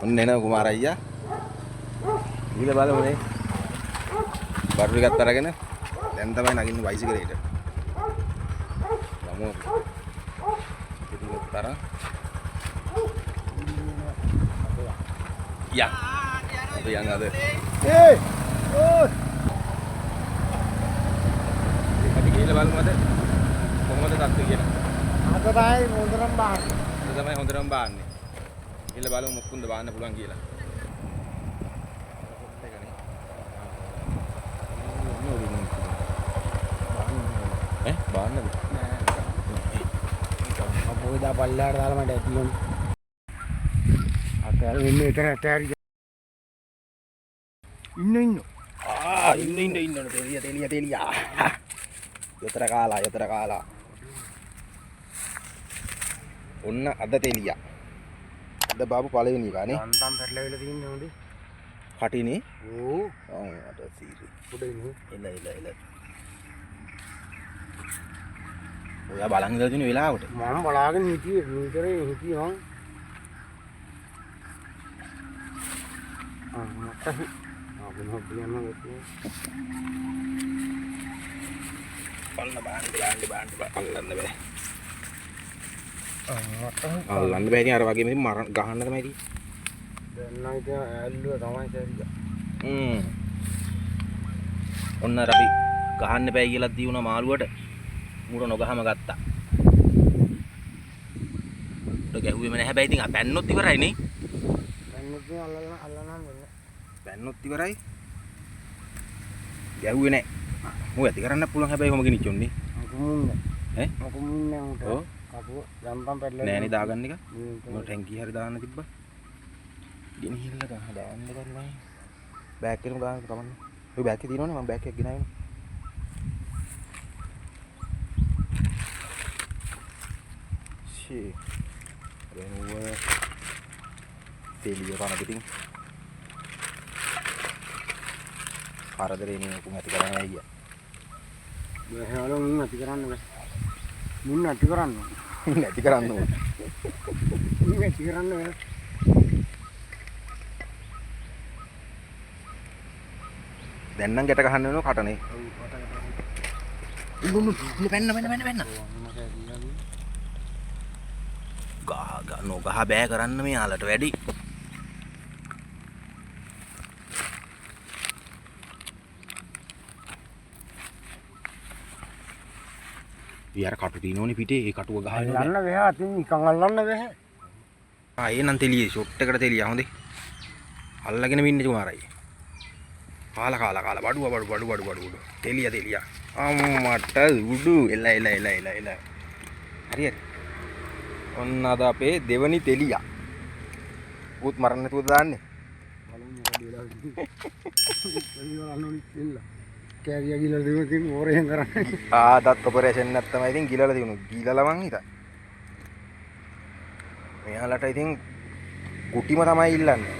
ඔන්න එනවා කුමාර අයියා. ගිහලා බලමු නේ. බඩු ටිකත් අරගෙන දැන් තමයි නගින්නේ බයිසිකලේට. යමු අපි. ඉතින් තරම්. යා. අපි යන් අද. ඒ ඕ අපි ගිහලා බලමු අද කොහොමද තත්ත්වය කියලා. අද තමයි හොඳටම බාන්නේ. අද තමයි හොඳටම බාන්නේ. ගිහලා බලමු මොක්කුන්ද බාන්න පුළුවන් කියලා. ඈ බාන්නද? අපෝ දා පල්ලයට දාලා මට ඇති වුණා. අතෑර වෙන්නේ එතන අතෑරි. ඉන්න ඉන්න. ආ ඉන්න ඉන්න ඉන්න තෙලිය තෙලිය තෙලිය. යතර කාලා යතර කාලා. ඔන්න අද තෙලිය. අද බාබු පළවෙනි එක නේ. යන්තම් පැටලවිලා තින්නේ හොඳේ. කටිනේ. ඕ ඔව් අද සීරි. උඩ ඉන්නේ. එල එල එල. ඔයා බලන් ඉඳලා තියෙන වෙලාවට. මම බලාගෙන හිටියේ මීටරේ හිටියේ මං. ආ මට ආ මොකක්ද කියන්න බැහැ. ඔන්න බාන්න බාන්න බාන්න අල්ලන්න බෑ. ආ මට අල්ලන්න බෑ ඉතින් අර වගේම ඉතින් මර ගහන්න තමයි තියෙන්නේ. දැන් නම් ඉතින් ඇල්ලුවා තමයි සැරියා. හ්ම්. ඔන්න අර අපි ගහන්න බෑ කියලා දීුණා මාළුවට. මූට නොගහම ගත්තා. උඩ ගැහුවෙම නෑ හැබැයි ඉතින් ආ පැන්නොත් ඉවරයි නේ. දැන් ඉතින් අල්ලන්න අල්ලන්න වෙන්නේ. පැන්නොත් ඉවරයි. ගැහුවේ නෑ. මූ ඇති කරන්න පුළුවන් හැබැයි කොහොම ගෙනිච්චොන්නේ. මොකමුන්නේ. ඈ? මොකමුන්නේ උන්ට. ඔව්. කපුව යන්තම් පැටලෙලා. නෑනේ දාගන්න එක. මොන ටැංකිය හරි දාන්න තිබ්බා. ගෙනහිල්ලා ගහ දාන්න බැරි නෑ. බෑග් එකම දාන්න කමන්නේ. ඔය බෑග් එක තියෙනවනේ මම බෑග් එකක් ගෙනාවේ. ෂී. දැන් ඌව තෙලිය කන පිටින් කරදරේ නේ උකුන් ඇති කරන්නේ අයියා. බෑ වල මුන් ඇති කරන්න බෑ. මුන් ඇති කරන්න ඕන. මුන් ඇති කරන්න ඕන. මුන් ඇති කරන්න බෑ. දැන් නම් ගැට ගහන්න වෙනවා කටනේ. ඔව් කට කට. උඹ උඹ පැන්න පැන්න පැන්න පැන්න. ඔව් අම්මට ඇවිල්ලා. ගහ ගහ නොගහ බෑ කරන්න මේ ආලට වැඩි. ඊ අර කටු තියෙනෝනේ පිටේ ඒ කටුව ගහන්න බෑ. අල්ලන්න බෑ අතින් නිකන් අල්ලන්න බෑ. ආ ඒ නම් තෙලියේ ෂොට් එකට තෙලිය හොඳේ. අල්ලගෙන ඉන්නේ කුමාරයි. කාලා කාලා කාලා බඩුව බඩු බඩු බඩු බඩු බඩු. තෙලිය තෙලිය. අම්මට උඩු එල එල එල එල එල. හරි හරි. ඔන්න අද අපේ දෙවනි තෙලිය. ඌත් මරන්න නැතුවද දාන්නේ? බලමු මොකද වෙලා තියෙන්නේ. බලන්න ඕනි ඉල්ල. කෑරියා ගිහලා දෙන්න ඉතින් ඕරෙන් කරන්නේ. ආදත් ඔපරේෂන් එකක් තමයි ඉතින් ගිලලා තියුණු. ගිලලා මං හිතා. මෙයාලට ඉතින් ගුටිම තමයි ඉල්ලන්නේ.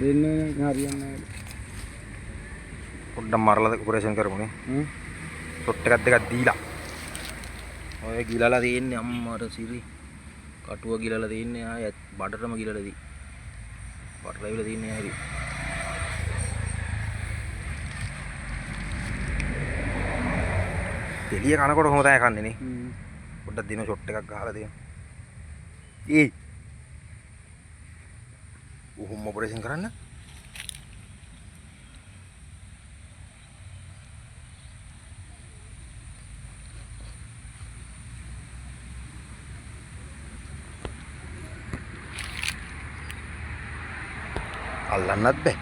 දෙන්න හරියන්නේ නැහැ. පොඩ්ඩක් මරලා ඔපරේෂන් කරමු නේ. හ්ම්. ෂොට් එකක් දෙකක් දීලා. ඔය ගිලලා තියෙන්නේ අම්මට සිරි. කටුව ගිලලා තියෙන්නේ ආයෙ බඩටම ගිලලා දී. බඩට ඇවිල්ලා තියෙන්නේ ආයෙ. තෙලිය කනකොට කොහොම තමයි කන්නේ නේ. හ්ම්. පොඩ්ඩක් දින ෂොට් එකක් ගහලා දෙන්න. ඒ උහුම් ඔපරේෂන් කරන්න. අල්ලන්නත් බෑ.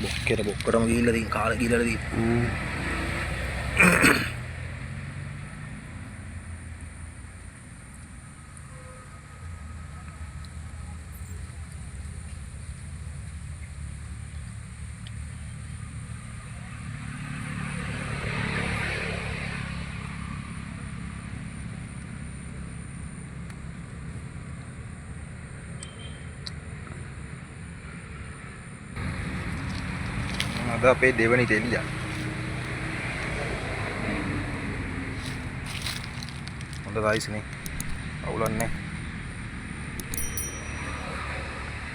බොක්කේට බොක්කටම ගිහිල්ලා තියෙන කාලේ ගිහිල්ලා තියෙන. හ්ම්. අද අපේ දෙවනි තෙලියා. හොඳ සයිස් නේ. අවුලක් නැහැ.